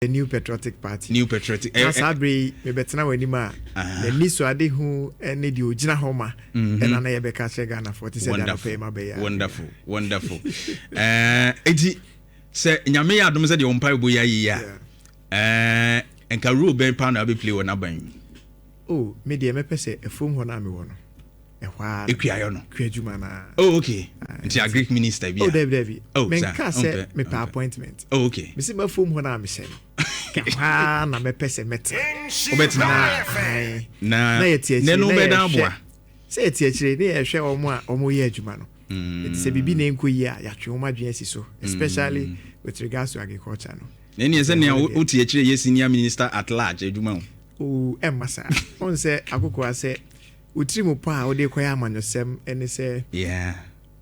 The New Patriotic Party. New Patriotic. Na saa bere yi mebɛtena w'anim a, n'ani so ade hu ne deɛ ogyina hɔ ma ɛna na yɛbɛka kyerɛ Ghanafoɔ te sɛ deɛ anɔpa yi ma bɛyɛ. Wonderful, wonderful. Eti sɛ Nyame yɛ adom sɛ deɛ ɔmpa ɛbɔ yi ayi a, nka role bɛn paa na abɛplay wɔ n'aban yi? Oh, me deɛ mɛpɛ sɛ afuom hɔ no a mewɔ no, ɛhɔ ara. Ekuayɔ no. Kua adwuma na. Oh, okay. Nti agric minister bi a. Oh, dabi dabi. Oh, menka sɛ mepɛ appointment. Oh, okay. Mesi mafuom hɔ no a mehyɛ no. Ɛhɔ ara na mɛpɛ sɛ mɛtena. Wobɛtena hɔ. Na yɛte akyire na yɛhwɛ. Sɛ yɛte akyire ne yɛhwɛ wɔn a wɔyɛ adwuma no. Nti sɛ biribi na ɛnkɔ yie a, yɛatwe wɔn adwene asi so, especially with regards to agriculture no. Na ɛneɛ sɛ nea wote akyire yɛ senior minister at large adwuma o. Oh, ɛmma saa. Ɔn sɛ akokoa sɛ wo tiri mu pɔ a wode kɔyɛ amanyɔsɛm ne sɛ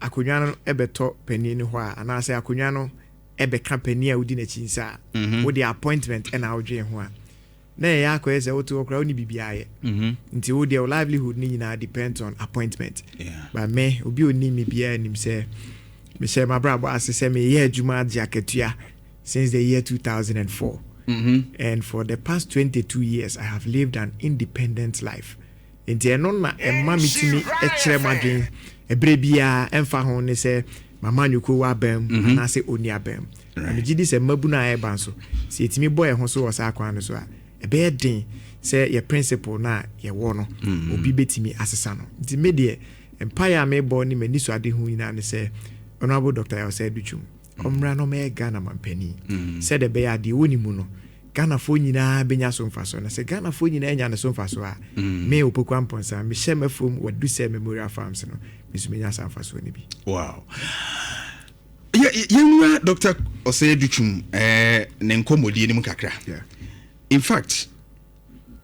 akonnwa no bɛtɔ panin no hɔ a, anaasɛ akonnwa no bɛka panin a wodi n'akyi nsa a, wode appointment na wodwen ho a, na ɛyɛ akɔyɛ sɛ wote hɔ koraa wonni biribiara yɛ. Nti wo deɛ wo livelihood no nyinaa depends on appointment. But me, obi a onim me biara nim sɛ mehyɛ m'abrabɔ ase sɛ meyɛ adwuma agye akatua since the year 2004. And for the past 22 years, I have lived an independent life. Nti ɛno na ɛma metumi kyerɛ m'adwen ɛberɛ biara, ɛmfa ho ne sɛ mama nyɔkuo wɔ aban mu anaasɛ ɔnni aban mu. Na megye di sɛ mmabunu a ɛreba nso, sɛ yɛtumi bɔ yɛn ho so wɔ saa kwan no so a, ɛbɛyɛ den sɛ yɛ principle no a yɛwɔ no, obi bɛtumi asesa no. Nti me deɛ, mpaeɛ a mebɔ ne m'ani so ade ho nyinaa ne sɛ Honourable Dr. Yaw Osei Adutwum, ɔmmra na ɔmmɛyɛ Ghana mampanin, sɛdeɛ ɛbɛyɛ a deɛ ɛwɔ ne mu no, Ghanafoɔ nyinaa bɛnya so mfasoɔ. Na sɛ Ghanafoɔ nyinaa nya ne so mfasoɔ a, me Opoku Amponsah, mehyɛ m'afuom wɔ Adusɛ Memorial Farms no, me nso menya saa mfasoɔ no bi. Wow. Yɛnwura Dr. Osei Adutwum ne nkɔmmɔdie no mu kakra. In fact,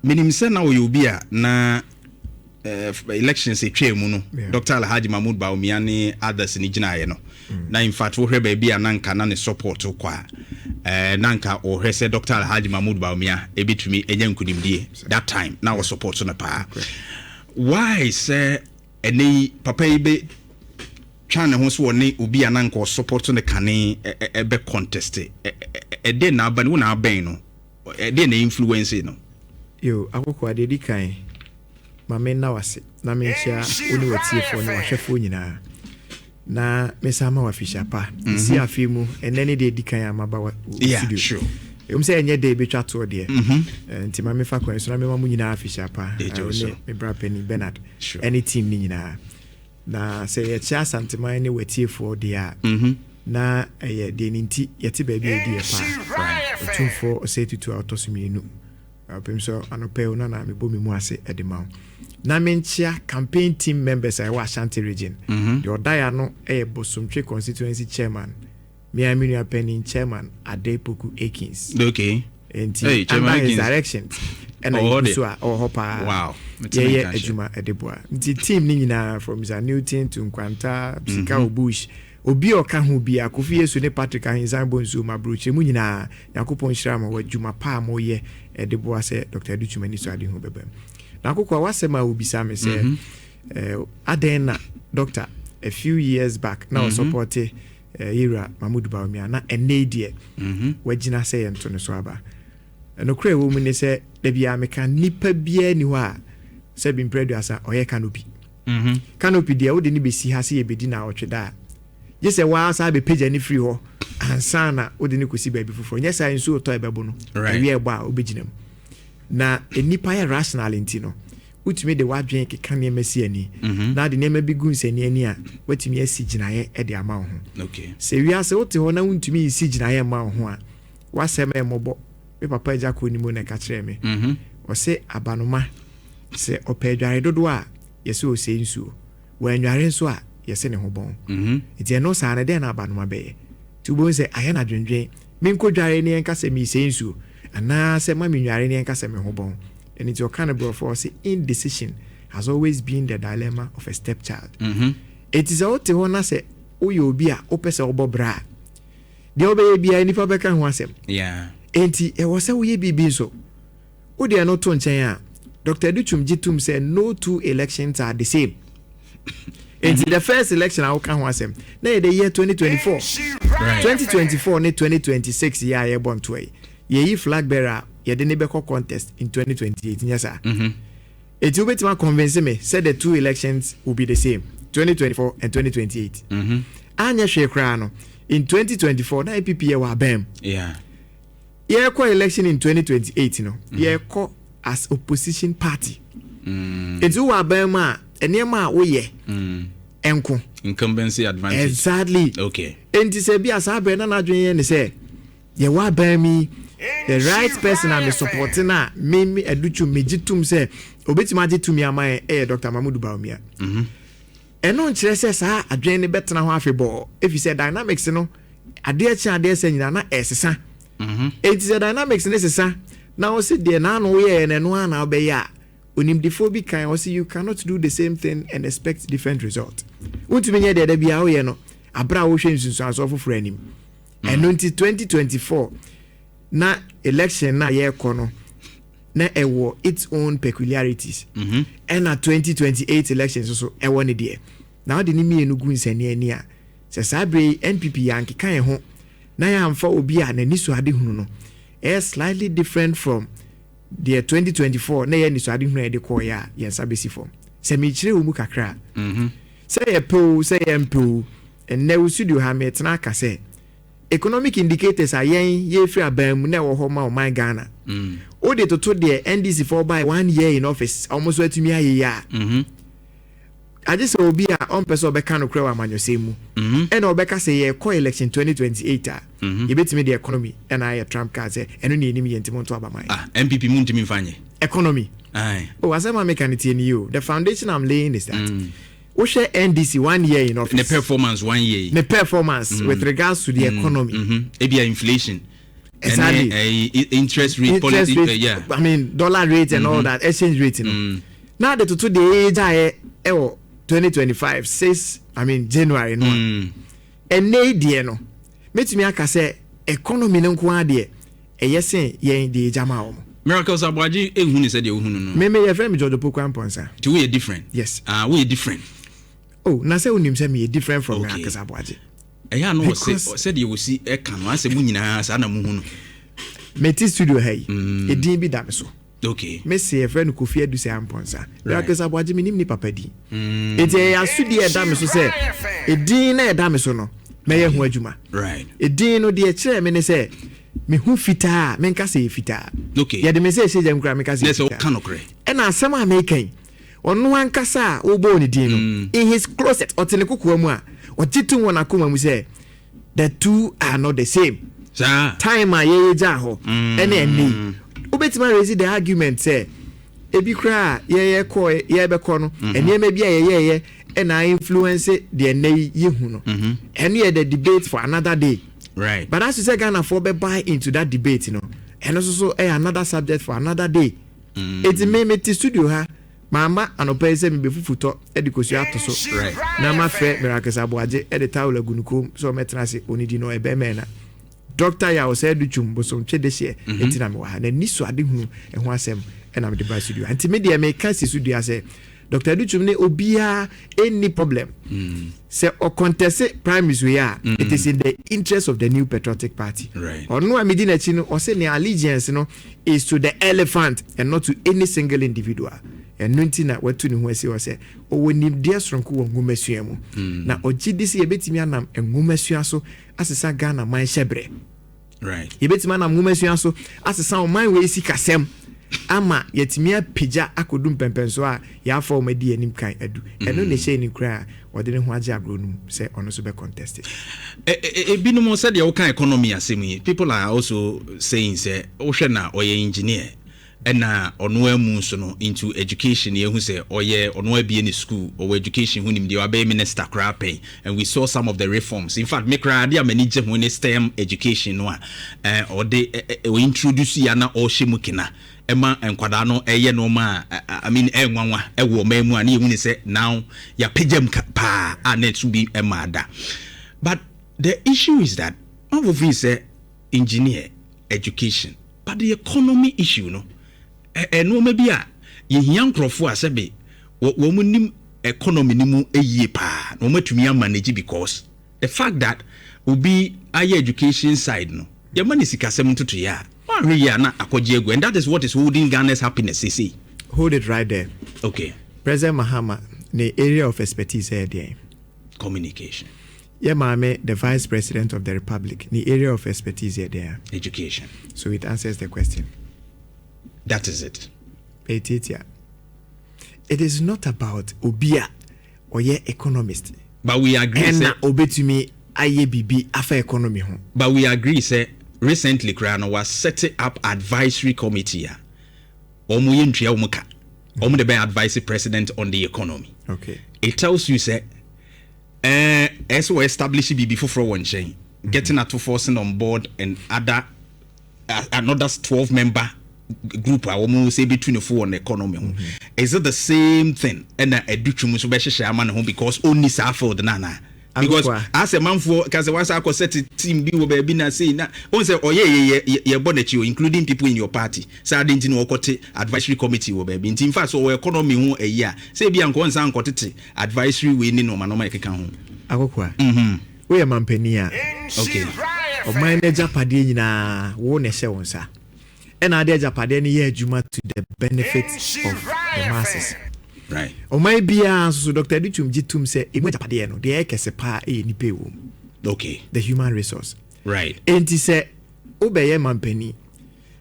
menim sɛ na ɔyɛ obi a na elections etwa mu no, Dr. Alhaji Mahmoud Bawumia ne others ne gyinaeɛ no, na in fact wohwɛ baabi a na nka na ne support kɔ a, na nka wɔhwɛ sɛ Dr. Alhaji Mahmoud Bawumia ebɛtumi anya nkonimdie that time na wɔ support no paa. Why sɛ ɛnɛ yi papa yi bɛ twa ne ho so ɔne obi a na nka ɔsupport no kane ɛbɛ contest? Ɛdɛn na aba ne wo na abɛn no? Ɛdɛn na influence no? Yo, akoko adeɛ di kan, ma me nna wase na menkyia wo ne w'atiefoɔ ne w'ahwɛfoɔ nyinaa na mesan ma w'afihyia pa. Ɛsi afe mu ɛnɛ ne deɛ di kan a maba wa studio. Ɛwom sɛ ɛnyɛ dɛ ɛbɛtwa toɔ deɛ, nti ma mefa kwan so na mema mo nyinaa afihyia pa, wo ne me bra panin Bernard ɛne team no nyinaa. Na sɛ yɛkyɛ Asanteman ne w'atiefoɔ deɛ a, na ɛyɛ deɛ ne nti yɛte baabi a yɛdi yɛ paa, Otumfoɔ Osei Tutu a ɔtɔ so mmienu. Ɔpem sɛ anɔpa yi na mebɔ me mu ase de ma wo na menkyea campaign team members a ɛwɔ Ashanti Region. Deɛ ɔda ya no yɛ Bosomtwe constituency chairman, mea me nua panin, Chairman Ade Poku Akins. Nti hey, under his direction ɛna yɛgu so a ɔwɔ hɔ paa. Yɛyɛ adwuma ɛde boa. Nti team ne nyinaa, from Mr Newton to Nkwanta Sika Obush, obi a ɔka ho bia, Kofi Yesu ne Patrick Ahensan bɔ nsuo ma aburokyire mu nyinaa, Nyankopɔn nhyira mo wɔ adwuma pa a moyɛ ɛde boa sɛ Dr. Adutwum ani so ade ho bɛba mu. Na akoko a wasɛm a wobisa me sɛ adɛn na doctor a few years back na ɔsupport yɛwura Mahmoud Bawumia na ɛnnɛ yi deɛ wagyina sɛ yɛnto no so aba. Nokorɛ ɛwɔ mu ne sɛ da biara meka, nnipa biara ni hɔ a sɛ bi mprɛ 30 ɔyɛ canopy. Canopy deɛ, wode ne bɛsi ha sɛ yɛbɛdi na ɔtwe da a, gye sɛ waa saa bɛpagya ne firi hɔ ansa na wode ne kɔsi baabi foforɔ. Nyɛ saa, nsuo tɔ ɛbɛbo no, awia ɛbɔ a wobɛgyina mu. Na nnipa yɛ rational, nti no wotumi de w'adwene keka nneɛma si ani na de nneɛma bi gu nsani ani a watumi asi gyinaeɛ de ama wo ho. Sɛ wiase wote hɔ na wontumi nsi gyinaeɛ mma wo ho a, w'asɛm ɛmmɔbɔ. Me papa agya kɔ ne mu na ɛka kyerɛɛ me, ɔse abanoma sɛ ɔpɛ adware dodoɔ a, yɛsɛ ɔsɛe nsuo, wannware nso a, yɛsɛ ne ho bɔn. Nti ɛno saa no, dɛn na abanoma bɛyɛ? Nti wobɛhu sɛ ayɛ no adwendwen, menkɔdware ne yɛnka sɛ meresɛe nsuo, anaasɛ ma menware ne yɛnka sɛ me ho bɔn. Ɛno nti ɔka no borɔfo a, ɔse indecision has always been the dilemma of a stepchild. Enti sɛ wote hɔ na sɛ woyɛ obi a wopɛ sɛ wobɔ bra a, deɛ wobɛyɛ biara nnipa bɛka ho asɛm. Enti ɛwɔ sɛ woyɛ biribi nso. Wodeɛ no to nkyɛn a, Dr. Adutwum gye tom sɛ no two elections are the same. Enti the first election a woka ho asɛm na yɛ the year 2024. 2024 ne 2026 yɛ a yɛbɔ ntoa yi. Yɛyi flag bearer a yɛde ne bɛkɔ contest in 2028, nyɛ saa? Eti wobɛtumi convince me sɛ the two elections will be the same, 2024 and 2028? Anyɛ hwee koraa no, in 2024 na NPP yɛ wɔ abɛn. Yɛkɔ election in 2028 no, yɛkɔ as opposition party. Nti wowɔ aban mu a, nneɛma a woyɛ ɛnko. Incumbency advantage. Exactly. Nti sɛ bi a saa abɛn na n'adwene yɛ ne sɛ yɛwɔ aban mu yi, the right person a me support no a me Adutwum megye tom sɛ obɛtumi agye tumi ama yɛn ɛyɛ Dr. Mahmudu Bawumia. Ɛno nkyerɛ sɛ saa adwene no bɛtena hɔ afebɔɔ, ɛfiri sɛ dynamics no, adeɛ kye adeɛ sɛ nyinaa na ɛsesa. Enti sɛ dynamics no sesa na wo sɛ deɛ naano woyɛɛ no ɛno ara na wobɛyɛ a, onimdifoɔ bi kan ɔsɛ you cannot do the same thing and expect different result. Wontumi nyɛ deɛ da biara woyɛ no aberɛ a wohwɛ nsunsuansoɔ foforɔ anim. Ɛno nti 2024 na election na yɛrekɔ no na ɛwɔ its own peculiarities, ɛna 2028 election nso so ɛwɔ ne deɛ. Na wode ne mmienu gu nsani ani a, sɛ saa berɛ yi NPP yɛankeka yɛn ho na yɛamfa obi a n'ani so ade hunu no ɛyɛ slightly different from deɛ 2024 na ɛyɛ anisoade hunu a yɛde kɔɔeɛ a, yɛn nsa bɛsi fam. Sɛ mekyerɛ wo mu kakra a, sɛ yɛpɛ o, sɛ yɛmpɛ o, ɛnnɛ wo studio ha metena aka sɛ economic indicators a yɛn yɛfiri aban mu na ɛwɔ hɔ ma ɔman Ghana, wode toto deɛ NDC foɔ by one year in office ɔmo nso atumi ayɛ yi a, agye sɛ obi a ɔmpɛ sɛ ɔbɛka nokorɛ wɔ amanyɔsɛm mu ɛna ɔbɛka sɛ yɛkɔ election 2028 a, yɛbɛtumi de economy ɛna ayɛ trump card sɛ ɛno ne yɛnim yɛ nti mo nto aba ma yɛn. Ah, NPP mu ntumi nfa nyɛ. Economy. Oh, asɛm a meka no, tie ni o. The foundation I'm laying is that wohwɛ NDC one year in office, ne performance one year yi, ne performance with regards to the economy, Ebia inflation. Exactly. Ɛne, interest rate, interest policy, rate, yeah. I mean dollar rate and all that, exchange rate no, na de toto deɛ ɛgyaeɛ ɛwɔ 2025 6, I mean January no a, ɛnɛ yi deɛ no, mɛtumi aka sɛ economy no nko ara deɛ, ɛyɛ sen yɛn deɛ ɛgya ma wɔn. Miracles Aboagye ehu ne sɛ deɛ ohunu no. Me yɛfrɛ me George Opoku Amponsah. Nti woyɛ different. Yes. Ah, woyɛ different. Oh, na sɛ wonim sɛ meyɛ different from Miracles Aboagye. Ɛyɛ ano wɔ sɛ sɛdeɛ wɔsi ɛka no asɛ mu nyinaa saa na muhu no. Mete studio ha yi, ɛdin bi da me so. Mese yɛfrɛ no Kofi Adusɛ Amponsah. Miracles Aboagye, menim ne papa din. Enti ɛyɛ asodie a ɛda me so sɛ ɛdin na ɛda me so no, mɛyɛ ho adwuma. Ɛdin no deɛ ɛkyerɛ me ne sɛ mehu fitaa a, menka sɛ yɛ fitaa. Yɛde me sɛ ɛhyɛ gyam koraa, menka sɛ na yɛ sɛ fitaa. Woka nokorɛ. Ɛna asɛm a meka yi, ɔno ankasa a wobɔɔ ne din no, in his closet, ɔte ne kokoa mu a, ɔgye tom wɔ n'akoma mu sɛ the two are not the same. Saa. Time a yɛyɛ gyaa hɔ ɛne ɛnɛ yi, wobɛtumi araise the argument sɛ ebi koraa a yɛyɛ kɔ yɛbɛkɔ no, nneɛma bi a yɛyɛyɛ ɛna influence deɛ ɛnɛ yi yɛhu no. Ɛno yɛ the debate for another day. But as you say, Ghanafoɔ bɛ buy into that debate no, ɛno nso so ɛyɛ another subject for another day. Eti me te studio ha, maama anɔpa yi sɛ mebɛfufu tɔ de kosua ato so na mafrɛ Miracles Aboagye de towel agu ne kom sɛ ɔmɛtena ase ɔnidi no ɛbɛmɛn na Dr. Yaw Osei Adutwum bosomtwe de hyeɛ. Enti na mewɔ ha na ni so ade hunu ɛho asɛm ɛna mede ba studio ha. Nti me deɛ meka si so dua sɛ Dr. Adutwum ne obiara ɛnni problem sɛ ɔcontest primaries wei a, it is in the interest of the New Patriotic Party. Ɔno a medi n'akyi no, ɔsɛ ne allegiance no is to the elephant and not to any single individual. Ɛno nti na watu ne ho asi hɔ sɛ ɔwɔ nimdeɛ soronko wɔ nwomasua mu na ɔgye di sɛ yɛbɛtumi anam nwomasua so asesa Ghana man hyɛberɛ. Yɛbɛtumi anam nwomasua so asesa ɔman wei sikasɛm ama yɛtumi apagya akɔdu mpɛmpɛnso a yɛafa wɔn adi anim kan adu. Ɛno na ɛhyɛ ne kura a ɔde ne ho agye agorɔ no mu sɛ ɔno nso bɛ contest. Ebinom sɛdeɛ woka economy asɛm yi, people are also saying sɛ wohwɛ na ɔyɛ engineer, ɛna ɔno amu nso no into education, yɛhu sɛ ɔyɛ ɔno abie ne school, ɔwɔ education ho nimdeɛ, wabɛyɛ minister koraa pɛn, and we saw some of the reforms. In fact, me koraa adeɛ a m'ani gye ho ne STEM education no a ɔde ɔ introduce ya na ɔhyɛ mu kena ɛma nkwadaa no ɛyɛ nneɛma a, I mean, ɛnwanwa ɛwɔ ɔman mu a ne yɛhu ne sɛ now yɛapagya mu paa a na ɛso bi ɛma ada. But the issue is that ɔfofin sɛ engineer, education, but the economy issue no, nneɛma bi a yɛhia nkurɔfoɔ a sɛbe wɔn nim economy no mu yie paa na wɔn atumi amanage, because the fact that obi ayɛ education side no, yɛma ne sikasɛm ntotoeɛ a Woanhwɛ yie a na akɔgye agu, and that is what is holding Ghana's happiness seesei. Hold it right there. Okay. President Mahama ne area of expertise ɛyɛ deɛn? Communication. Yɛ maame the vice president of the republic ne area of expertise yɛ deɛn? Education. So it answers the question. That is it. Ɛtiatia. It is not about obi a ɔyɛ economist. But we agree sɛ. Ɛna obetumi ayɛ biribi afa economy ho. But we agree sɛ recently koraa no wa set up advisory committee a wɔn yɛ ntua wɔn ka. Wɔn de bɛ advise president on the economy. Okay. It tells you sɛ ɛɛ ɛsɛ wɔ establish biribi foforɔ wɔ nkyɛn. Getting Ato Forson on board and other another 12 member group a wɔn sɛ ebi tu ne fo wɔ ne economy ho. Is it the same thing ɛna Adutwum nso bɛhyehyɛ ama ne ho because ɔnni saa field no anaa? Because asɛ manfoɔ ka sɛ wasa akɔ set team bi wɔ baabi na sei na ɔn sɛ ɔyɛ yɛ yɛ yɛbɔ n'akyi o, including people in your party, saa ade nti na ɔkɔte advisory committee wɔ baabi. Nti in fact sɛ ɔwɔ economy ho ayi a, sɛ ebi a nkɔ nsa nkɔtete advisory wei ne nneɛma nneɛma ɛkeka ho. Akokoa, woyɛ mampanin a, ɔman no agyapadeɛ nyinaa wo na ɛhyɛ wo nsa, ɛna ade agyapadeɛ no yɛ adwuma to the benefit of the masses. Ɔman biara nso so, Dr. Adutwum gye tom sɛ emu agyapadeɛ no deɛ ɛyɛ kɛse paa ɛyɛ nipa ɛwɔ mu, the human resource. Enti sɛ wobɛyɛ mampanin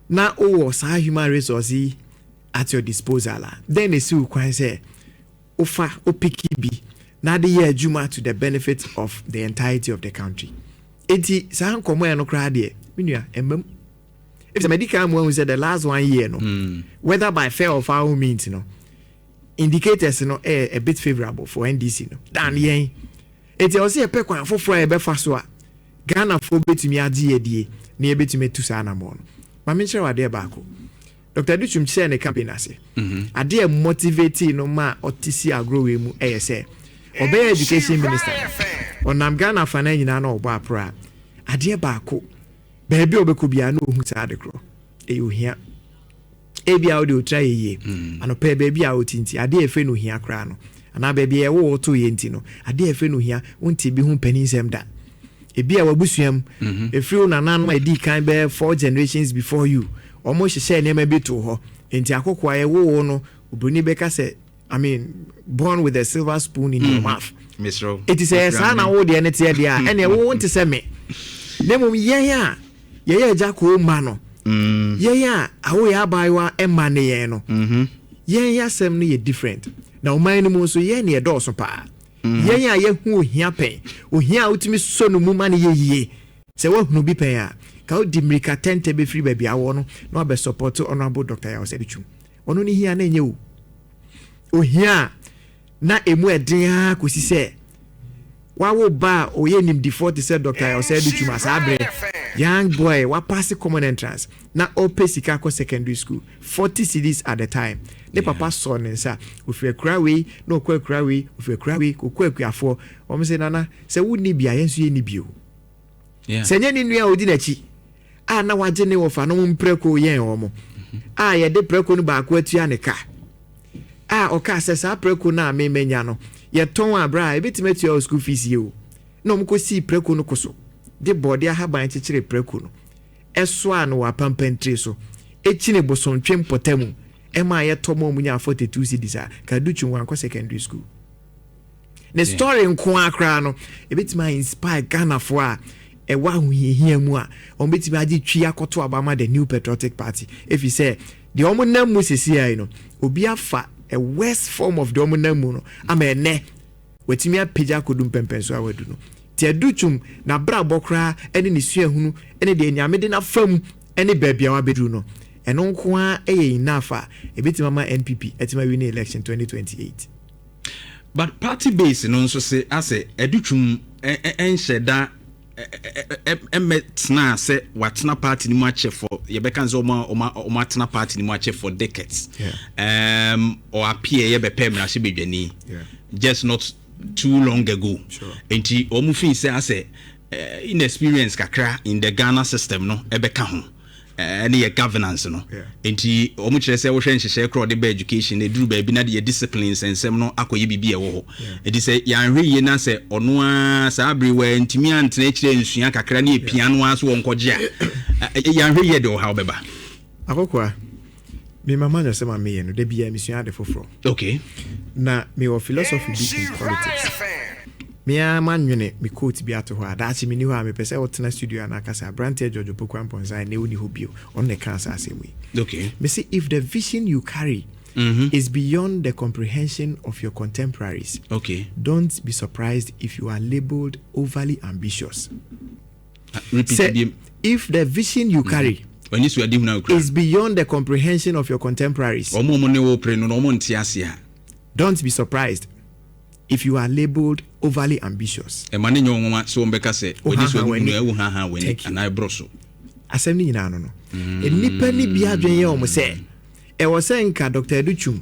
na wowɔ saa human resource yi at your disposal a, then na esi wo kwan sɛ wofa wopick bi na ade yɛ adwuma to the benefit of the entirety of the country. Enti saa nkɔmɔ yɛ no koraa deɛ, me nua, ɛmam if sɛ madi kan mu ahu sɛ the last one year no, whether by fair or foul means no, indicators no ɛyɛ a bit favourable for NDC no than yɛn. Eti ɛwɔ sɛ yɛpɛ kwan foforɔ a yɛbɛfa so a Ghanafoɔ bɛtumi agye yɛ die na yɛbɛtumi atu saa anammɔn no. Maame, nkyerɛ wɔ adeɛ baako. Dr. Adutwum kyerɛ ne campaign ase, adeɛ motivate no ma ɔte si agorɔ wei mu ɛyɛ sɛ ɔbɛyɛ education minister, ɔnam Ghana afa no nyinaa na ɔbɔ apora a, adeɛ baako, baabi a ɔbɛkɔ biara na ɔhu saa ade korɔ, ɛyɛ ohia. Ebi a wode otira yɛ yie anɔpɛ, baabi a wote nti adeɛ a ɛfɛ no ohia koraa no, anaa baabi a ɛwɔ wɔto yɛ nti no, adeɛ a ɛfɛ no ohia, wonte bi ho mpanin nsɛm da. Ebi a wabusua mu efiri wo nananom a edi kan bɛyɛ four generations before you, wɔn hyehyɛ nneɛma bi to hɔ nti akoko a ɛwɔ wo no, obroni bɛka sɛ, I mean, born with a silver spoon in your mouth. Mesrɛ. Eti sɛ saa na wo deɛ ne teɛ deɛ a, ɛnna ɛwo nte sɛ me, na mmom yɛn a yɛyɛ agya koo ma no, yɛn a awoyɛ abaayewa ɛma ne yɛn no, yɛn yɛ asɛm no yɛ different. Na ɔman no mu nso, yɛn ne yɛdɔɔso paa, yɛn a yɛhu ohia pɛn, ohia a wotumi sɔ no mu ma no yɛ yie. Sɛ woahunu bi pɛn a, ka wodi mmirika tɛntɛ bɛfiri baabi awɔ no na wabɛ support Honorable Dr. Yaw Osei Adutwum. Ɔno ne hia na ɛnyɛ o ohia a na emu ɛden ara kɔsi sɛ wawo ba a ɔyɛ nimdifoɔ te sɛ Dr. Yaw Osei Adutwum. A saa berɛ young boy wapass common entrance na ɔpɛ sika akɔ secondary school, 40 cedis at the time, ne papa sɔ ne nsa, ofiri akura wei na ɔkɔ akura wei, ofiri akura wei kɔkɔ akuafoɔ. Wɔn sɛ, "Nana, sɛ wonni bi a, yɛn nso yɛnni bi o." Sɛ nyɛ ne nua a ɔdi n'akyi a na wagye ne wɔfa no mprɛko yɛn wɔn a yɛde prɛko no baako atua ne ka a, ɔka sɛ saa prɛko no a memanya no, yɛtɔn a berɛ a ɛbɛtumi atua wɔ school fees yɛ o, na ɔmo kɔsii prɛko no ko so de bɔɔde ahaban kyekyere prɛko no, ɛsoa no wɔ apampantire so, ɛkyini Bosontwe mpɔta mu, ɛma yɛtɔ ma ɔmo nya 42 cedis a ka Adutwum wankɔ secondary school. Ne story nko ara koraa no ebɛtumi a inspire Ghanafoɔ a ɛwɔ ahohiahia mu a wɔn bɛtumi agye twi akɔto aba ama the New Patriotic Party, ɛfiri sɛ deɛ wɔn nam mu sisi yi no, obi afa a worst form of deɛ wɔn nam mu no ama ɛnɛ watumi apagya akɔdu mpɛmpɛnso a wadu no. Nti Adutwum n'abrabɔ koraa ɛne ne suahunu ɛne deɛ Nyame de n'afa mu ɛne baabi a wabɛduru no, ɛno nko ara ɛyɛ enough a ebɛtumi ama NPP ɛtumi awi ne election 2028. But party base no nso se asɛ Adutwum ɛnhyɛ da ɛmɛ tena sɛ watena party no mu akyɛ for, yɛbɛka sɛ ɔmo atena party no mu akyɛ for decades. Ɔappear yɛ bɛpɛ mmarahyɛbadwani just not too long ago. Nti ɔmo fi sɛ asɛ inexperience kakra in the Ghana system no ɛbɛka ho ɛne yɛ governance no. Nti ɔmo kyerɛ sɛ wohwɛ nhyehyɛ korɔ ɔde ba education na eduru baabi na de yɛ discipline nsɛnsɛm no akɔyɛ biribi a ɛwɔ hɔ. Nti sɛ yɛanhwɛ yie na sɛ ɔno ara saa abere wɔ ntumi antena akyire nsua kakra ne epia no ara so wɔn nkɔgye a. Yɛanhwɛ yie de ɔhaw bɛba. Akɔkoa, me mama nyɛ sɛ ma meyɛ no da biara mesua ade foforɔ. Okay. Na mewɔ philosophy bi in politics. Me ara manwene me quote bi ato hɔ a daakye menni hɔ a mepɛ sɛ wotena studio anaa kasa aberanteɛ George Opoku Amponsah ɛnɛ wonni hɔ bio, ɔno na ɛkaa saa asɛm yi. Okay. Mese if the vision you carry is beyond the comprehension of your contemporaries, don't be surprised if you are labeled overly ambitious. Repeat. Sɛ if the vision you carry w'ani so ade hunu akura is beyond the comprehension of your contemporaries, ɔmo ne wo pere no na ɔmo nte ase a, don't be surprised if you are labeled overly ambitious. Ɛma ne nyɛ ɔnwanwa sɛ wɔn bɛka sɛ w'ani so Wohaha ade w'ani. hunu ɛwo haha w'ani Thank you. anaa ɛborɔ so. Asɛm no nyinaa no, nnipa no bi adwene yɛ wɔn sɛ ɛwɔ sɛ nka Dr. Adutwum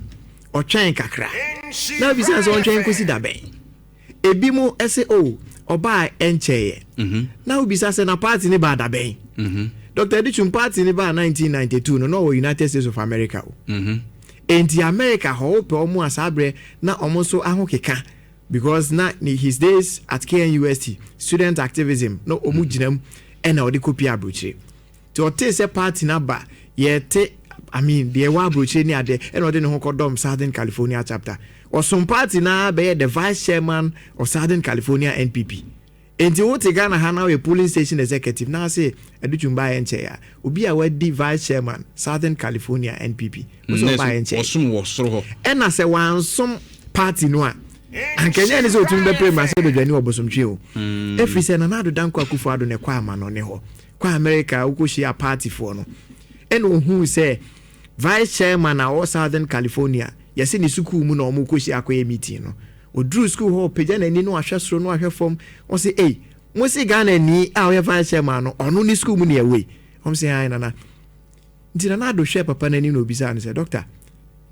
ɔtwɛn kakra na obisa sɛ ɔntwɛn nkosi da bɛn. Ebi mu ɛsɛ o ɔbaa ɛnkyɛeɛ na obisa sɛ na party ne baa da bɛn. Dr. Adutwum party ne baa 1992 no na ɔwɔ United States of America o. Enti America hɔ wopɛ ɔmo a saa berɛ na ɔmo nso aho keka because na ne his days at KNUST student activism na ɔmo gyina mu ɛna ɔde kɔpie aburokyire, nti ɔtee sɛ party no aba yɛte, I mean, deɛ ɛwɔ aburokyire ne adeɛ, ɛna ɔde ne ho kɔdɔm Southern California chapter. Ɔsom party na bɛyɛ the vice chairman of Southern California NPP. Nti wote Ghana ha na woyɛ polling station executive na ase Adutwum baayɛ nkyɛn a, obi a wadi vice chairman Southern California NPP wo sɛ ɔbaayɛ nkyɛn. Ɔsom wɔ soro hɔ. Ɛna sɛ wansom party no a, ankanyɛ ne sɛ ɔtumi bɛpere mmarahyɛ badwani wɔ Bosomtwe o, ɛfiri sɛ Nana Addo Dankwa Akufo Addo ne kɔ ama no ne hɔ kɔ America wokɔhyia partyfoɔ no, ɛna ohuu sɛ vice chairman a ɔwɔ Southern California yɛsɛ ne sukuu mu na ɔmo kɔhyia akɔyɛ meeting no. Ɔduru sukuu hɔ, ɔpagya n'ani na wahwɛ soro na wahwɛ fam, ɔsɛ, "Ei, mo se Ghana ni a ɔyɛ vice chairman no, ɔno ne sukuu mu ne ɛwɔ yi?" Ɔmo sɛ, "Ae, Nana." Nti Nana Addo hwɛ papa n'anim na obisa no sɛ, "Doctor,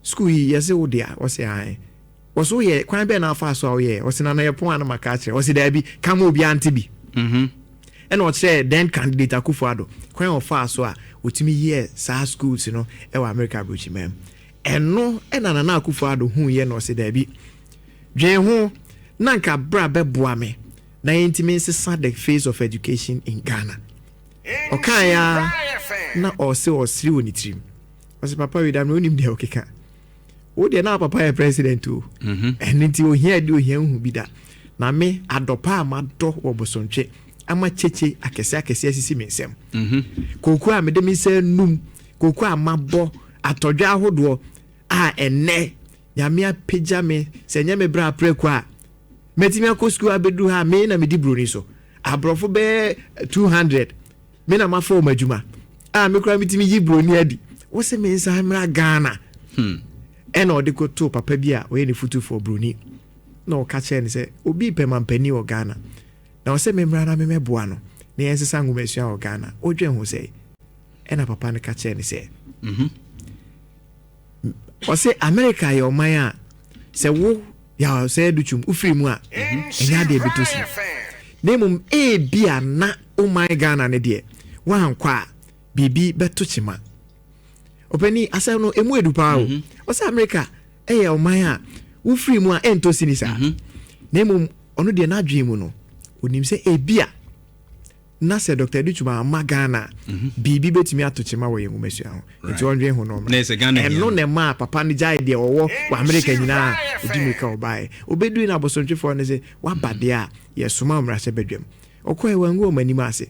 sukuu yi yɛsɛ wo dea?" Ɔsɛ, "Ae." Wɔsɛ, "Woyɛ kwan bɛɛ na afa so a woyɛ?" Ɔsɛ, "Nana, yɛ pɔn a na maka akyerɛ." Ɔsɛ, "Daabi, ka ma obiara nte bi." Ɛna ɔkyerɛ then candidate Akufo Addo kwan a ɔfaa so a ɔtumi yɛɛ saa schools no ɛwɔ America aburokyiman mu. Ɛno ɛna Nana Akufo Addo hu yɛ na ɔsɛ, "Daabi, dwen ho na nka bra bɛboa me na yɛntumi nsesa the face of education in Ghana." Ɔkaa ya na ɔsɛ ɔsere wɔ ne tirim, ɔsɛ, "Papa wei da no onim deɛ ɔkeka. Wo deɛ na papa yɛ president o, ɛno nti ohia di ohia nhu bi da. Na me adɔpa a madɔ wɔ Bosontwe ama kyekye akɛse akɛse asisi me nsam, kooko a mede me nsa num, kooko a mabɔ atɔdwa ahodoɔ a ɛnɛ Nyame apagya me sɛ ɛnyɛ me berɛ aprɛko a mɛtumi akɔ sukuu abɛduru ha. Me na medi buroni so aborɔfo bɛyɛ 200, me na mafa wɔn adwuma a me koraa metumi yi buroni adi. Wo sɛ me nsa mmra Ghana." Ɛna ɔde kɔtoo papa bi a ɔyɛ ne fotufoɔ buroni na ɔka kyerɛ no sɛ obi pɛ mampanin wɔ Ghana na ɔsɛ me mmra na memɛboa no na yɛnsesa nwomasua wɔ Ghana, wodwen ho sɛ? Ɛna papa no ka kyerɛ no sɛ ɔsɛ America yɛ ɔman a sɛ wo yà sɛ Adutwum wofiri mu a, ɛnyɛ adeɛ bɛtɔ si, na mmom ebi a na ɔman Ghana no deɛ woankɔ a biribi bɛto kyema. Ɔpɛni, asɛm no emu edu paa o. Ɔsɛ America ɛyɛ ɔman a wofiri mu a ɛntɔ sini saa, na mmom ɔno deɛ n'adwene mu no onim sɛ ebi a na sɛ Dr. Adutwum ama Ghana biribi bɛtumi ato kyema wɔ yɛn nwomasua ho, nti ɔndwen ho no Na ɛsɛ Ghana hia ɛno no. Na ɛmaa papa no gyae deɛ ɔwɔ wɔ Amerika nyinaa, ɔdi mirika ɔbaeɛ. Ɔbɛdui no, abosomtwefoɔ no sɛ waba deɛ a yɛsoma mmarahyɛ badwam. Ɔkɔɛ, wangu ɔma anim ase.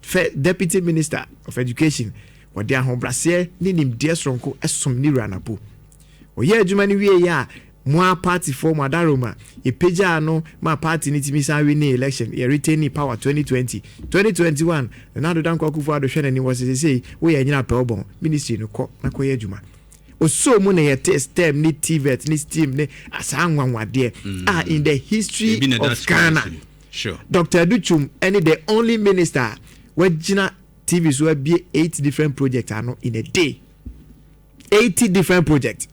Fɛ deputy minister of education, wɔde ahobraseɛ ne nimdeɛ soronko som ne wura Napo. Ɔyɛ adwuma no wie yɛ a mo a partyfoɔ mo adaroma yɛpagyaa no ma party no tumi san win election, yɛ retain power 2020, 2021. Nana Addo Dankwa Akufo Addo hwɛ n'anim wɔ sɛ sesei woyɛ anyina pɛ wobɔn ministry no, kɔ na kɔyɛ adwuma. Osoo mu na yɛte STEM ne TVET ne STEAM ne saa nwanwadeɛ a in the history Ebi na ɛda of school Ghana. so. Dr. Adutwum ɛne the only minister a wagyina TV so abie eight different projects ano in a day, 80 different projects.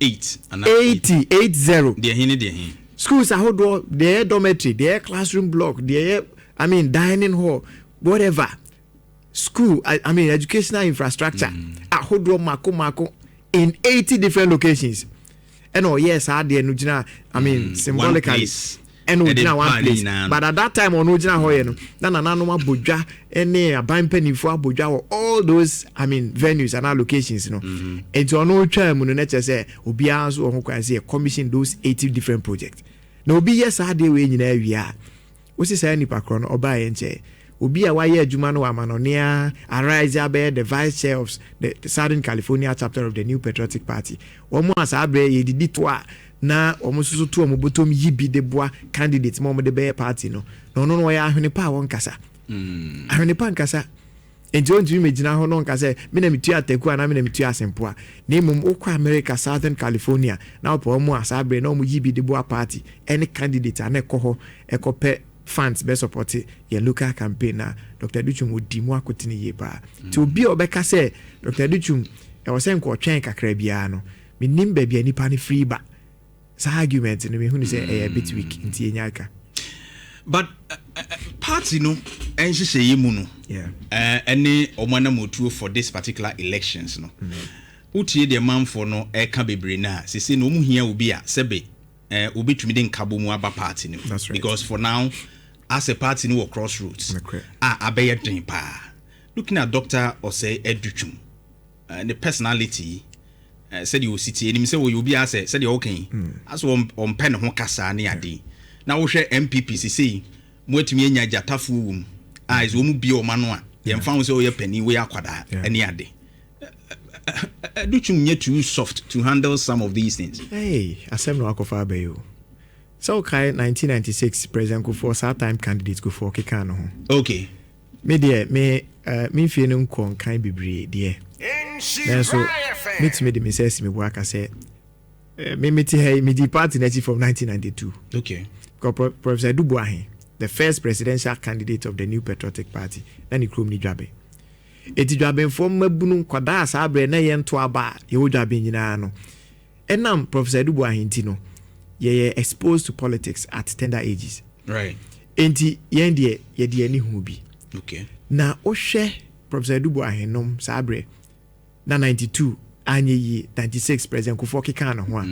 Eight ana? 80, 80. Deɛ he ne deɛ he? Schools ahodoɔ, deɛ ɛyɛ dormitory, deɛ ɛyɛ classroom block, deɛ ɛyɛ, I mean, dining hall, whatever school, I mean, educational infrastructure ahodoɔ mako mako in 80 different locations. Ɛna ɔyɛɛ saa adeɛ no gyina, I mean, One symbolically place. Ɛna ɛde ogyina one baa ne place nyinaa no. But at that time ɔno ogyina hɔ yɛ no, na nananom abɔ dwa ne aban mpanimfoɔ abɔ dwa wɔ all those, I mean, venues and locations no. Nti ɔno twaa mu no, na kyerɛ sɛ obiara nso wɔ ho kwan sɛ yɛ commission those 80 different projects. Na obi yɛ saa adeɛ wei nyinaa wie a, wosi saa nipa korɔ no ɔbaa yɛn nkyɛn, obi a wayɛ adwuma no wɔ amanɔnea arise abɛyɛ the vice chair of the Southern California chapter of the New Patriotic Party. Wɔn a saa berɛ yɛdidi to a, na wɔn nso so to wɔn bɔtɔm yi bi de boa candidate ma wɔn de bɛyɛ party no, na ɔno no ɔyɛ ahwene pa a wɔnkasa, ahwene pa nkasa. Nti ɔntumi mɛgyina hɔ no nka sɛ me na metua Ataku anaa me na metua Asempoa. Na mmom wokɔ America, Southern California, na wopɛ ɔmo a saa berɛ na ɔmo yi bi de boa party ɛne candidate a na ɛkɔ hɔ ɛkɔpɛ funds bɛ support yɛn local campaign, na Dr Adutwum ɔdi mu akotene yie paa. Nti obi a ɔbɛka sɛ Dr Adutwum ɛwɔ sɛ nkɔtwɛn kakra biara no, menim baabi a nipa no firi ba. Saa argument no, mehu ne sɛ ɛyɛ a bit weak, nti yɛnya aka. But party no nhyehyɛeɛ mu no, ɛne ɔmo anamotuo for this particular elections no, wotie deɛ manfoɔ no ɛka bebree no a, sese na ɔmo hia obi a sɛbe obɛtumi de nkabɔ mu aba party no. That's right. Because for now, as a party no wɔ crossroads Nokorɛ. a abɛyɛ den paa. Looking at Dr Osei Adutwum, ne personality, sɛdeɛ ɔsi tie anim sɛ wɔyɛ obi asɛ sɛdeɛ ɔka yi asɛ ɔmpɛ ne ho kasaa ne ade, na wohwɛ NPP sesei mo atumi anya gyatafoɔ wɔ mu a ɛsɛ wɔn mu bie ɔma no a, yɛmfa ho sɛ woyɛ panin, woyɛ akwadaa ɛne ade. Adutwum nyɛ too soft to handle some of these things? Hey, asɛm na wakɔfa aba yi o. Sɛ wokae 1996 President Kufuor, saa time candidate Kufuor keka no ho. Me deɛ, me mfie no nkɔ nkan bebree deɛ, nanso metumi de me nsa asi me bo aka sɛ me mete ha yi, medi party n'akyi from 1992. Because Professor Adu Boahen, the first presidential candidate of the New Patriotic Party, na ne kurom ne Dwaben. Eti Dwabenfoɔ mmabunu nkwadaa saa berɛ na yɛnto aba a yɛwɔ Dwaben nyinaa no, ɛnam Professor Adu Boahen nti no, yɛyɛ exposed to politics at tender ages. Enti yɛn deɛ, yɛde ani hu bi. Na wohwɛ Professor Adu Boahen nom saa berɛ na 92 anyɛ yie, 96 President Kufuor keka ne ho a,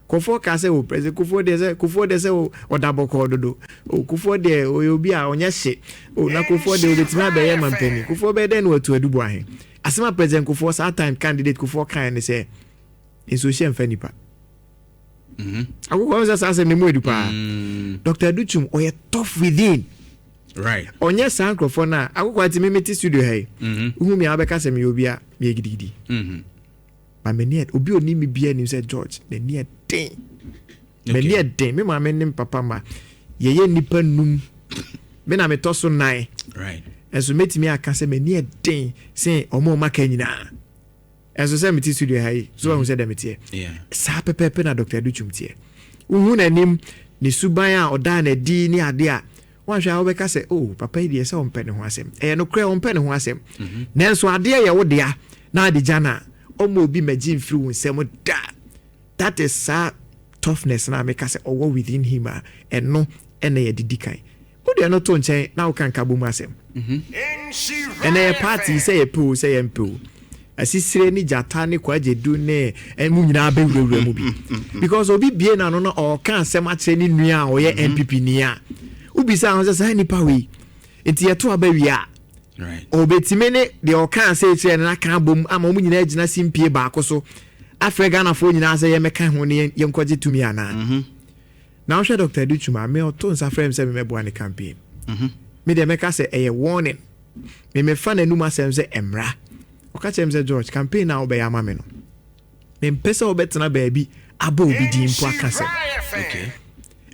Kufuor ka sɛ o President Kufuor deɛ, sɛ Kufuor deɛ sɛ o ɔda bɔkɔɔ dodo o, Kufuor deɛ ɔyɛ obi a ɔnyɛ hye o, na Kufuor deɛ obetumi abɛyɛ mampanin, Kufuor bɛyɛ dɛn na watu Adu Boahen? Asɛm a President Kufuor, saa time candidate Kufuor, kan ne sɛ nsuohyɛ mfa nipa. Akokɔ sɛ saa asɛm ne mu edu paa. Dr Adutwum ɔyɛ tough within. Ɔnyɛ saa nkurɔfoɔ no a akokɔ ati. Me mete studio ha yi, wohu mi a, wobɛka sɛ meyɛ obi a meyɛ gidigidi. Ba m'ani obi a onim me bia nim sɛ George n'ani ɛden, m'ani ɛden. Me maame ne me papa ma yɛyɛ nnipa num, me na metɔ so nan. Ɛnso mɛtumi aka sɛ m'ani ɛden sen ɔmo a ɔmo aka nyinaa. Ɛnso sɛ mete studio ha yi so, wahu sɛ dɛ meteɛ. Saa pɛpɛɛpɛ na Dr Adutwum teɛ. Wohu n'anim ne suban a ɔdaa n'adi ne ade a wanhwɛ a, wobɛka sɛ, "Oh, papa yi deɛ, sɛ ɔmpɛ ne ho asɛm." Ɛyɛ nokorɛ, ɔmpɛ ne ho asɛm, nanso adeɛ yɛ wo dea na ade gya no a, ɔma obi magye mfiri wo nsɛm da. That is saa toughness na meka sɛ ɔwɔ within him a ɛno ɛna yɛde di kan. Wode no to nkyɛn na woka nka bɔ mu asɛm. Ɛnɛ yɛ party, sɛ yɛpɛ o, sɛ yɛmpɛ o, Asisire ne Gyata ne Kwagyedu ne mu nyinaa bɛwurawura mu bi, because obi bie n'ano na ɔka asɛm akyerɛ ne nua a ɔyɛ NPP ni a, wobisa ho sɛ saa nipa wei nti yɛto aba wie a, ɔbɛtumi ne deɛ ɔka asɛ kyerɛ no n'aka abom ama wɔn nyinaa gyina simpie baako so afrɛ Ghanafoɔ nyinaa sɛ yɛmɛka ho ne yɛnkɔgye tumi anaa? Na wohwɛ Dr Adutwum a, me ɔto nsa frɛ m sɛ memɛboa ne campaign, me deɛ mɛka sɛ ɛyɛ warning. Memefa n'anum asɛm sɛ mmra. Ɔka kyerɛ m sɛ, "George, campaign a wobɛyɛ ama me no, mempɛ sɛ wobɛtena baabi abɔ obi din mpo aka sɛm."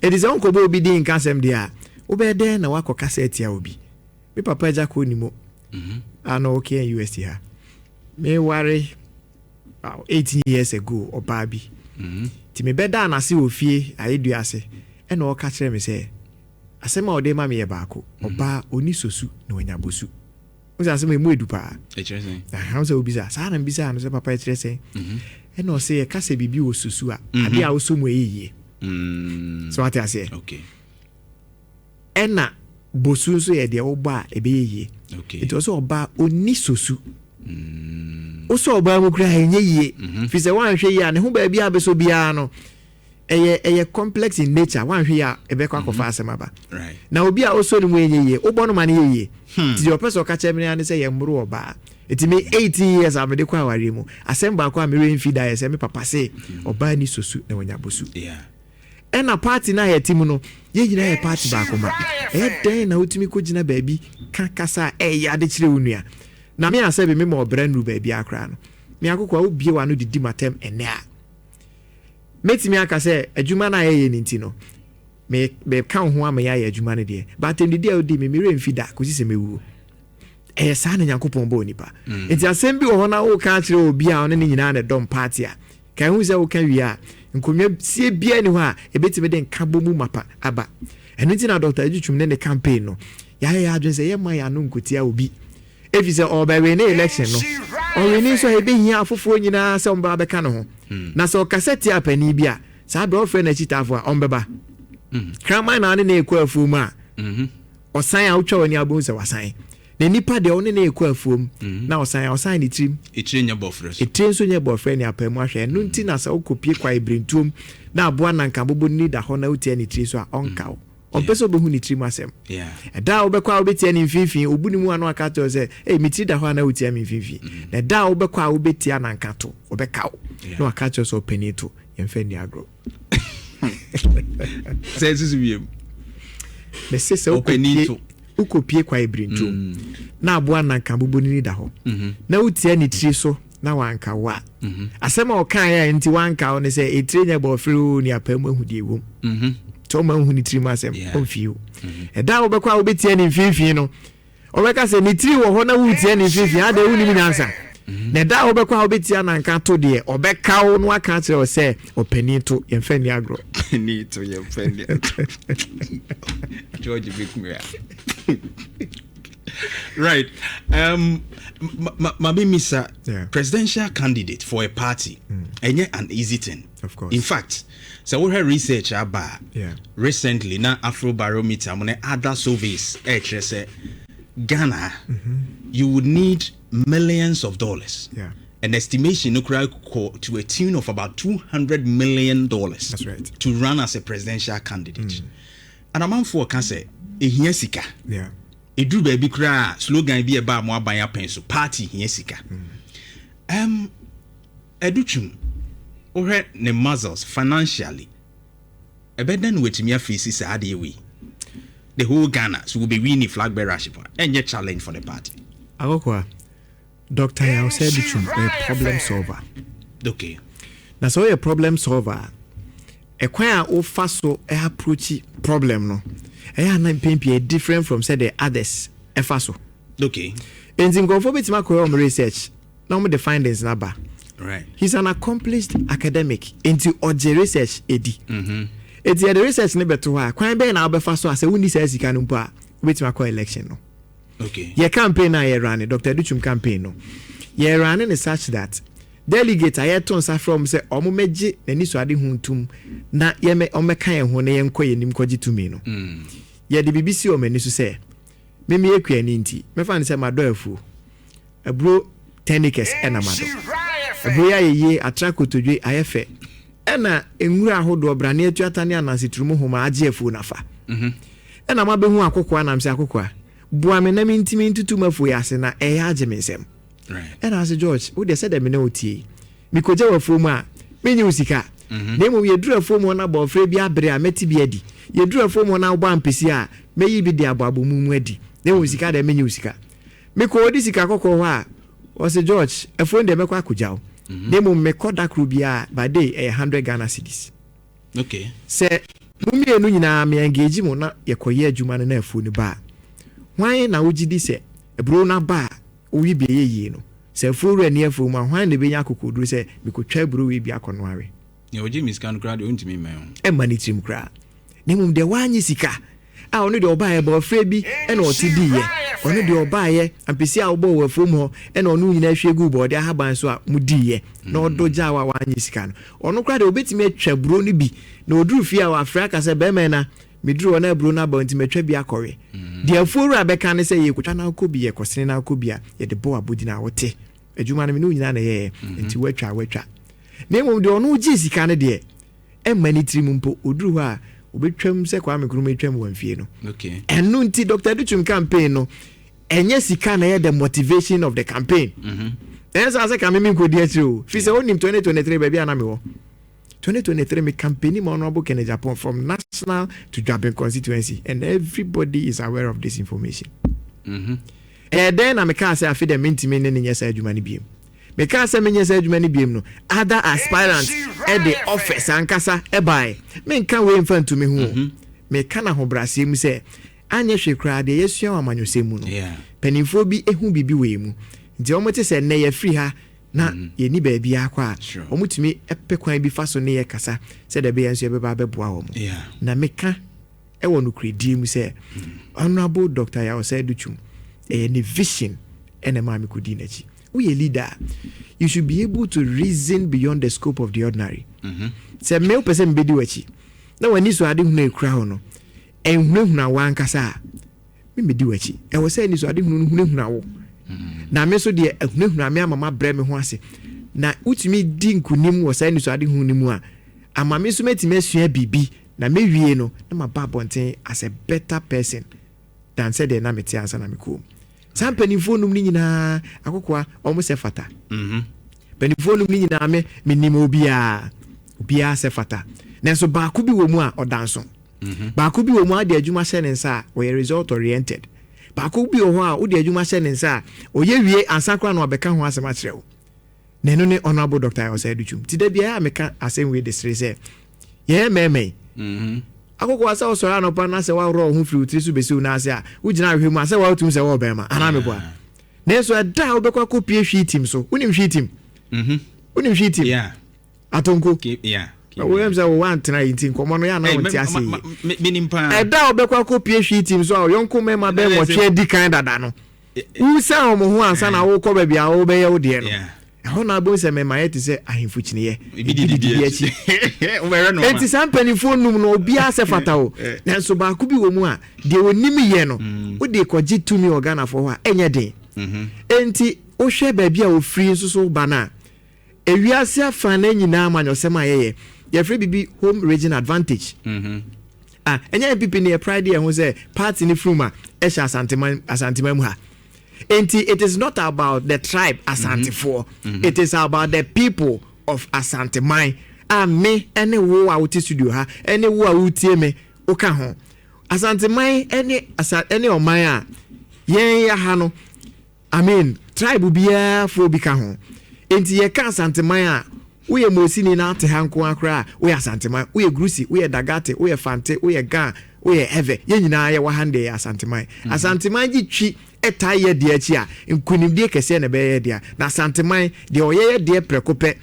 Ɛti sɛ wonkɔbɔ obi din nka asɛm deɛ a, wobɛyɛ dɛn na woakɔka sɛ atia obi? Me papa agya kɔ ni mu a na ɔwɔ KNUST ha, meware about 18 years ago ɔbaa bi, nti mebɛdaa n'ase wɔ fie ayɛdua ase, ɛna ɔka kyerɛ me sɛ asɛm a ɔde ma me yɛ baako: ɔbaa ɔni sosu na wanya bosu. Wo sɛ asɛm a ɛmu edu paa. Ɛkyerɛ sɛn? Aha sɛ wobisa saa na mbisa no sɛ, "Papa, ɛkyerɛ sɛn?" Ɛna ɔsɛ yɛka sɛ biribi wɔ sosu a, adeɛ a wosɔ mu ɛyɛ yie. Sɛ wate aseɛ? Ɛna bosu nso yɛ deɛ wobɔ a ɛbɛyɛ yie. Nti ɔsɛ ɔbaa ɔni sosu, wosɔ ɔbaa mu koraa ɛnyɛ yie, firi sɛ woanhwɛ yie a, ne ho baabi a bɛsɔ biara no Ɛyɛ complex in nature. Wanhwɛ yi a, ɛbɛkɔ akɔfa asɛm aba. Na obi a ɔsɔ ne mu ɛnyɛ yie, wobɔ no ma no yɛ yie. Nti deɛ ɔpɛ sɛ ɔka kyerɛ me ne sɛ yɛmmoro ɔbaa. Nti me 18 years a mede kɔ awareɛ mu, asɛm baako a merɛ mfi da yɛ sɛ me papa se ɔbaa ni sosu na wanya bosu. Ɛna party no a yɛte mu no, yɛn nyinaa yɛ party baako ma. Ɛyɛ dɛn na wotumi kɔgyina baabi ka kasa a ɛyɛ ade kyerɛ wo nua? Na me a sɛ bi mema ɔbrɛ nnuru baabi akora no, me akoko a wobie w'ano didi m'atɛm ɛnɛ a, mɛtumi aka sɛ adwuma no a yɛyɛ no nti no, meka wo ho ama yɛayɛ adwuma no deɛ, but atɛmdidi a wodi me, merɛ mfi da kɔsi sɛ mɛwuo. Ɛyɛ saa na Nyankopɔn bɔɔ nipa. Nti asɛm bi wɔ hɔ na woka akyerɛ obi a ɔne ne nyinaa na ɛdɔm party a, ka ɛhu sɛ woka wie a, nkonnwa sie biara ni hɔ a ɛbɛtumi de nka bɔ mu mapa aba. Ɛno nti na Dr. Adutwum ne ne campaign no, yɛayɛ yɛ adwene sɛ yɛmma yɛn ano nkotia obi, ɛfiri sɛ ɔrebɛwene election no. Ɔwene nso a, ɛbɛhia afoforɔ nyinaa sɛ ɔmbɛba bɛka ne ho. Na sɛ ɔkasa tia panin bi a, saa berɛ ɔfrɛ n'akyitaafo a, ɔmbɛba. Kraman na ɔne ne ɛkɔ afuo mu a, ɔsan a, wotwa w'ani abɛhu sɛ wasan. Na nipa deɛ, ɔne ne ɛkɔ afuom na ɔsan a, ɔsan ne tirim. Etire nyɛ bɔfrɛ so. Etire nso nyɛ bɔfrɛ ne apaa mu ahwɛ. Ɛno nti na sɛ wokɔpie kwae berentuom na aboa nanka bobo ni da hɔ na wotia ne tiri so a, ɔnka wo. Ɔmpɛ sɛ wobɛhu ne tirim asɛm. Ɛda a wobɛkɔ a wobɛtia ne mfimfini, obu ne mu ano aka kyerɛ wo sɛ, "Ei, me tiri da hɔ a na wotia me mfimfini." Na ɛda a wobɛkɔ a wobɛtia nanka to, ɔbɛka wo na waka kyerɛ sɛ ɔpanin to, yɛmfa nni agorɔ. Sɛ susu wiem. Mese sɛ ɔpanin to, wokɔpie kwae berentuom na aboa nanka bobo ni da hɔ na wotia ne tiri so na wanka wo a, asɛm a ɔkaeɛ a nti wanka wo ne sɛ ɛtire nyɛ bɔɔfere o, ne apaa mu ahu deɛ ɛwom. Sɛ ɔma nhu ne tirim asɛm, ɔmfii wo. Ɛda a wobɛkɔ a wobɛtia ne mfimfini no, ɔbɛka sɛ ne tiri wɔ hɔ na woretia ne mfimfini adɛn, wonim nyansa? Na ɛda a wobɛkɔ a wobɛtia nanka to deɛ, ɔbɛka wo no aka akyerɛ wo sɛ ɔpanin to, yɛmfa nni agorɔ. Panin to, yɛmfa nni agorɔ. George bɛkum ya. Right, ma misa, presidential candidate for a party ɛnyɛ an easy thing. Of course. In fact, sɛ wohwɛ research aba a recently na Afrobarometer mo ne other surveys ɛkyerɛ sɛ Ghana, you would need millions of dollars. An estimation no koraa kɔ to a tune of about $200 million That's right. to run as a presidential candidate. And amanfoɔ ka sɛ ehia sika. Ɛduru baabi koraa, slogan bi a ɛbaa mo aban apɛn so, party hia sika. Adutwum, wohwɛ ne muscles financially, ɛbɛda no watumi afeesi saa adeɛ wei, the whole Ghana so wobɛwi ne flag bearership a, ɛnyɛ challenge for the party? Akɔkɔa, Dr. Yaw Osei Adutwum ɔyɛ problem solver. Na sɛ ɔyɛ problem solver a, ɛkwan a wofa so approach problem no, ɛyɛ ana mpɛn pii different from sɛ the others ɛfa so. Nti nkurɔfoɔ bɛtumi akɔyɛ wɔn research na wɔn de findings na ba. He's an accomplished academic, nti ɔgye research edi. Nti yɛde research ne bɛto hɔ a, kwan bɛyɛ na wobɛfa so a sɛ wonni saa sika no mpo a, wobɛtumi akɔ election no? Yɛ campaign a yɛrun, Dr. Adutwum campaign no, yɛrun ne such that delegate a yɛto nsa frɛ wɔn sɛ wɔn mɛgye n'ani so ade ho ntum na yɛmɛ wɔn mɛka yɛn ho na yɛnkɔ yɛn anim kɔgye tumi no, yɛde biribi si wɔn ani so sɛ mímí ekuani nti mɛfa ne sɛ madɔ afuo aburo 10 acres, ɛna madɔ aburo yi ayɛ yie, atra kotodwe ayɛ fɛ, ɛna nwura ahodoɔ brane atuata ne ananse turumu homa agye afuo nafa. Ɛna mabɛhu akokoa nam sɛ, "Akokoa, boa me na mentimi ntutu mafuo yi ase na ɛyɛ agye me nsɛm." Ɛna ase, "George, wodeɛ sɛdeɛ me ne wo tie yi, mekɔgya w'afuo mu a, menye wo sika, na mmom yɛduru afuo mu hɔ na bɔɔfrɛ bi abere a, mɛte bi adi. Yɛduru afuo mu hɔ na wobɔ ampesi a, mɛyi bi de abɔ abɔmu mu adi, na mmom sika deɛ, menye wo sika." Mekɔ ɔdi sika kɔkɔɔ hɔ a, ɔsɛ, "George, afuo no deɛ, mɛkɔ akɔgya wo, na mmom mekɔ da koro biara by day ɛyɛ 100 Ghana cedis." Sɛ mo mmienu nyinaa me engage mo na yɛkɔyɛ adwuma no na afuo no ba a, hwan na wogye di sɛ aburo no aba a woyi bi ɛyɛ yie no, sɛ afuo wura ni afuo mu a, hwan na ɛbɛnya akokoduro sɛ mekɔtwa aburo wei bi akɔnoa we? Nea ɔgye me sika no koraa deɛ, ɔntumi mmɛn ho. Ɛmma ne tirim koraa. Na mmom deɛ wanyɛ sika a, ɔno deɛ ɔbaeɛ bɔɔfrɛ bi ɛna ɔte diiɛ, ɔno deɛ ɔbaeɛ ampesi a wobɔɔ wɔ afuom hɔ ɛna ɔno nyinaa hwie gu bɔɔde ahaban so a modiiɛ na ɔdɔ gyaa wo a wanyɛ sika no, ɔno koraa deɛ, ɔbɛtumi atwa aburo no bi na ɔduru fie a, wafrɛ aka sɛ, "Bɛrima, na meduru hɔ na aburo no aba, nti matwa bi akɔwe." Deɛ afuo wura bɛka ne sɛ, "Yɛkɔtwa no akɔ bi, yɛkɔsene no akɔ bi a, yɛde bɔ abɔdin a wote adwuma no, me ne wo nyinaa na ɛyɛɛ, nti woatwa a, woatwa." Na mmom deɛ ɔno gyee sika no deɛ, Ɛmma ne tirim mpo, ɔduru hɔ a obɛtwam sɛ Kwame Nkrumah twam wɔ mfie no. Ɛno nti Dr Adutwum campaign no, ɛnyɛ sika na ɛyɛ the motivation of the campaign. Ɛnyɛ saa sɛ kame menkɔdi akyire o, firi sɛ wonim 2023 baabi a na mewɔ. 2023 me campaign ma Honorable Kennedy Agyapong from national to Dwaben constituency, and everybody is aware of this information. Ɛyɛ dɛn na mekaa sɛ afe dɛ mentumi ne ne nyɛ saa adwuma no biem? Mekaa sɛ menyɛ saa adwuma no biem no, other aspirants ɛde office ankasa ɛbae. Menka wei mfa ntumi ho o, meka no ahobrɛaseɛ mu sɛ anyɛ hwee koraa, deɛ yɛasua wɔ amanyɔsɛm mu no, mpanimfoɔ bi ehu biribi wɔ yɛn mu, nti wɔn te sɛ nnɛ yɛfiri ha na yɛni baabi akɔ a, wɔn tumi pɛ kwan bi fa so ne yɛ kasa sɛdeɛ ɛbɛyɛ nso yɛbɛba abɛboa wɔn. Na meka ɛwɔ nokoredie mu sɛ Honorable Dr Yaw Osei Adutwum, ɛyɛ ne vision ɛna ɛmaa me kɔdii n'akyi. Woyɛ leader, you should be able to reason beyond the scope of the ordinary. Sɛ me wopɛ sɛ mebɛdi w'akyi na w'ani so ade hunu ekura hɔ no ɛnhunahuna wo ankasa a, memɛdi w'akyi. Ɛwɔ sɛ ani so ade hunu no hunahuna wo, na me nso deɛ ahunahuna me ama mabrɛ me ho ase na wotumi di nkonim wɔ saa ani so ade hunu no mu a, ama me nso mɛtumi asua biribi na mɛwie no na maba abɔnten as a better person than sɛdeɛ na mete ansa na mekɔɔ mu. Saa mpanimfoɔ num no nyinaa, akokoa ɔmo sɛ fata. Mpanimfoɔ num no nyinaa, me menim obiara, obiara sɛ fata, nanso baako bi wɔ mu a ɔda nso. Baako bi wɔ mu a ɔde adwuma hyɛ ne nsa a, ɔyɛ result oriented. Baako bi wɔ hɔ a wode adwuma hyɛ ne nsa a, ɔyɛ wie ansa koraa na wabɛka ho asɛm akyerɛ wo, na ɛno ne Honorable Dr Osei Adutwum. Nti da biara a meka asɛm wei de sere sɛ yɛyɛ mmarima yi, akokoa, sɛ wosɔre anɔpa na sɛ woaworɔ wo ho firi wo tiri so bɛsi wo nan ase a, wogyina ahwehwɛ mu a, sɛ woawotum sɛ wɔwɔ bɛrima anaa meboa. Nanso ɛda a wobɛkɔ akɔpie hwii tim so, wonim hwii tim? Wonim hwii tim? Atonko woyam sɛ wowɔ antena yi nti nkɔmmɔ no yɛ ana wonte ase yi. Menim paa. Ɛda a wobɛkɔ akɔpie hwii tim so a, ɔyɔnko mmarima bɛɛ 8 adi kan dada no, wosan wɔn ho ansa na wokɔ baabi a wobɛyɛ wo deɛ no. Ɛhɔ na abɛhu sɛ mmarima yɛ te sɛ ahemfo kyiniiɛ. Ebi didi bi akyi. Enti saa mpanimfoɔ num no, obiara sɛ fata o, nanso baako bi wɔ mu a deɛ onim yɛ no, wode kɔgye tumi wɔ Ghanafoɔ hɔ a, ɛnyɛ den. Enti wohwɛ baabi a ofiri nso so ba no a, ewiase afa no nyinaa amanyɔsɛm a yɛyɛ, yɛfrɛ biribi home region advantage. Ah, ɛnyɛ NPP ne yɛ pride yɛ ho sɛ party ne firim a ɛhyɛ Asanteman, Asanteman mu ha. Nti it is not about the tribe Asantefoɔ, it is about the people of Asanteman a me ɛne wo a wote studio ha ɛne wo a wotie me woka ho. Asanteman ɛne asa ɛne ɔman a yɛn yɛ ha no, I mean, tribe biara foɔ bi ka ho. Nti yɛka Asanteman a, woyɛ Mosini na ate ha nko akora a, woyɛ Asanteman. Woyɛ Grusi, woyɛ Dagate, woyɛ Fante, woyɛ Ga, woyɛ Ɛvɛ, yɛn nyinaa yɛwɔ ha no deɛ, yɛ Asanteman. Asanteman gye twi ɛtaa yɛ deɛ akyi a, nkonimdie kɛseɛ na ɛbɛyɛ deɛ. Na Asanteman deɛ, ɔyɛ yɛ deɛ prɛko pɛ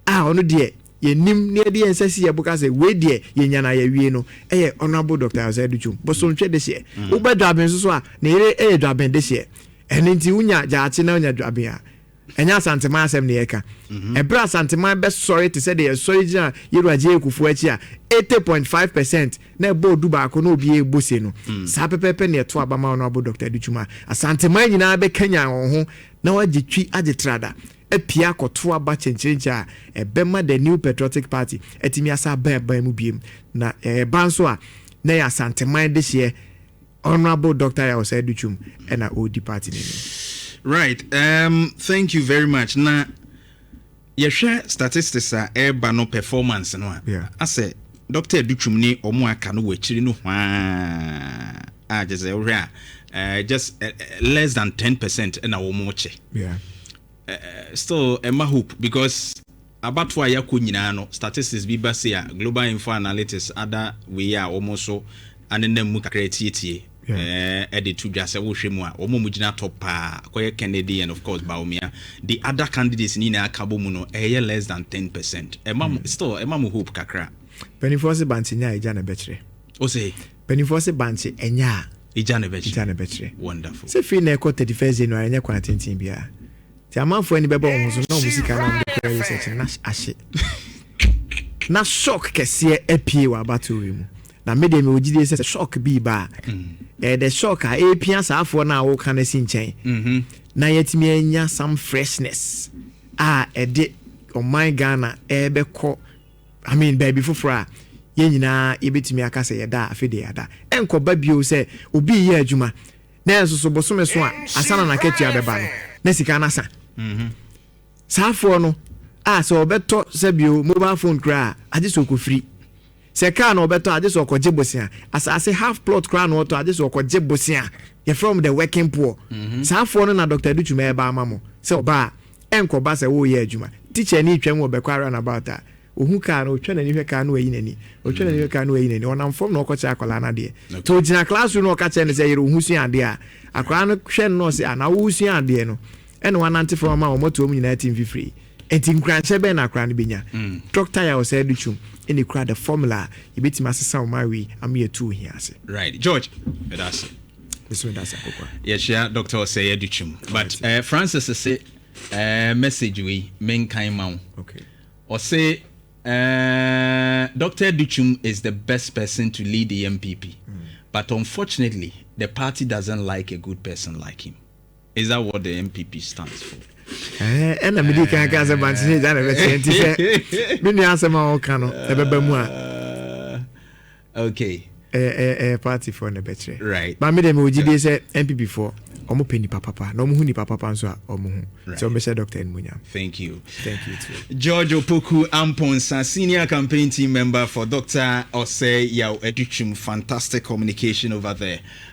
a, ɔno deɛ yɛnim ne yɛde yɛn nsa si yɛ bo ka sɛ wei deɛ yɛnya na yɛwie no, ɛyɛ Honorable Dr Osei Adutwum, Bosomtwe de hyeɛ. Wobɛ Dwaben nso so a, ne yere ɛyɛ Dwaben de hyeɛ. Ɛno nti wonya Gyaakye na wonya Dwaben a, ɛnyɛ Asanteman asɛm ne yɛka. Ɛberɛ a Asanteman bɛsɔre te sɛ deɛ yɛsɔre gyina yɛwura gye Kufuor akyi a, 80.5% na ɛbɔ odu baako na obi ɛbɔ se no, saa pɛpɛɛpɛ ne ɛto aba ma Honorable Dr Adutwum a, Asanteman nyinaa bɛkanyan wɔn ho na wagye twi agye trada apia akɔto aba kyɛnkyerɛnkyɛ a ɛbɛma the New Patriotic Party atumi asa aban aban mu biem. Na ɛba nso a, na yɛ Asanteman de hyeɛ Honorable Dr Yaw Osei Adutwum ɛna ɔredi party n'anim. Right, thank you very much. Na yɛhwɛ statistics a ɛreba no, performance no a, asɛ Dr Adutwum ne ɔmo aka no wɔ akyiri no hwaa a, kyerɛ sɛ wohwɛ a, just less than 10% ɛna wɔn kyɛ. Still ɛma hope because abato a yɛakɔ nyinaa no, statistics bi ba se a Global Info Analytics ada wei a wɔn nso anenam mu kakra tietie ɛde to dwa sɛ wohwɛ mu a, wɔn a wɔgyina top paa akɔyɛ Kennedy and of course Bawumia. The other candidates ni nyinaa ka bɔ mu no, ɛyɛ less than 10%. Ɛma mo still ɛma mo hope kakra. Mpanimfoɔ se bankye nya a, egya na ɛbɛkyerɛ. O se? Mpanimfoɔ se bankye ɛnya a, egya na ɛbɛkyerɛ. Egya na ɛbɛkyerɛ. Wonderful. Sɛ firi na ɛkɔ 31st January, ɛnyɛ kwan tenten biara nti amanfoɔ ani bɛbɔ wɔn ho so na wɔn sika na wɔn de kɔyɛ research no na ahye na shock kɛseɛ apue wɔ abatoɔ yi mu. Na me deɛ, mewɔ gyidie sɛ shock bi ba a, ɛyɛ the shock a ɛrepia saafoɔ no a wɔka no si nkyɛn na yɛatumi anya some freshness a ɛde ɔman Ghana ɛrebɛkɔ. I mean, baabi foforɔ a yɛn nyinaa yɛbɛtumi aka sɛ yɛda a, afei de yɛada. Ɛnkɔba bio sɛ obi yɛ adwuma na ɛnso so bosome so a asa na n'akatua bɛba no na sika no asa. Saafoɔ no a sɛ ɔbɛtɔ sɛbio mobile phone koraa a, agye sɛ ɔkɔfiri. Sɛ car na ɔbɛtɔ, agye sɛ ɔkɔgye bosea. Asase half plot koraa na ɔtɔ, agye sɛ ɔkɔgye bosea. Yɛfrɛ wɔn the working poor. Saafoɔ no na Dr Adutwum ɛreba ama mo sɛ ɔba a, ɛnkɔba sɛ woyɛ adwuma, teacher ni twam wɔ bɛkɔ roundabout a, ohu car no, otwa n'ani hwɛ car no, wayi n'ani, otwa n'ani hwɛ car no, wayi n'ani. Ɔnam fam na ɔkɔkyerɛ akwadaa no adeɛ. Nti ogyina classroom na ɔka kyerɛ no sɛ yɛrɛ ohu sua adeɛ a, akwadaa no hwɛ no na ɔsɛ ana wo sua adeɛ no ɛna wanante fam ama wɔn moto mu nyinaa ti mfifiri. Nti nkuranhyɛ bɛn na akwadaa no bɛnya? Dr Yaw Osei Adutwum ɛna ekura the formula a yɛbɛtumi asesa wɔn awi ama yɛtu ohia ase. Right, George, ɛda ase. Bɛsɛ meda ase, akokɔ. Yɛhyia Dr Osei Adutwum, but Francis se message wei menkan ma wo. Ɔse Dr Adutwum is the best person to lead the NPP, but unfortunately the party doesn't like a good person like him. Is that what the NPP stands for? Ɛna mede kan ka sɛ bankye gya na ɛbɛkyerɛ, nti sɛ me nua asɛm a wɔka no ɛbɛba mu a, ɛyɛ party foɔ na ɛbɛkyerɛ. Ba me deɛ, mewɔ gyidie sɛ NPP foɔ, ɔmo pɛ nipa papa na ɔmo hu nipa papa nso a, ɔmo hu sɛ ɔmo bɛhyɛ doctor animuonyam. Thank you. Thank you too. George Opoku Amponsa, senior campaign team member for Dr. Osei Yaw Adutwum. Fantastic communication over there.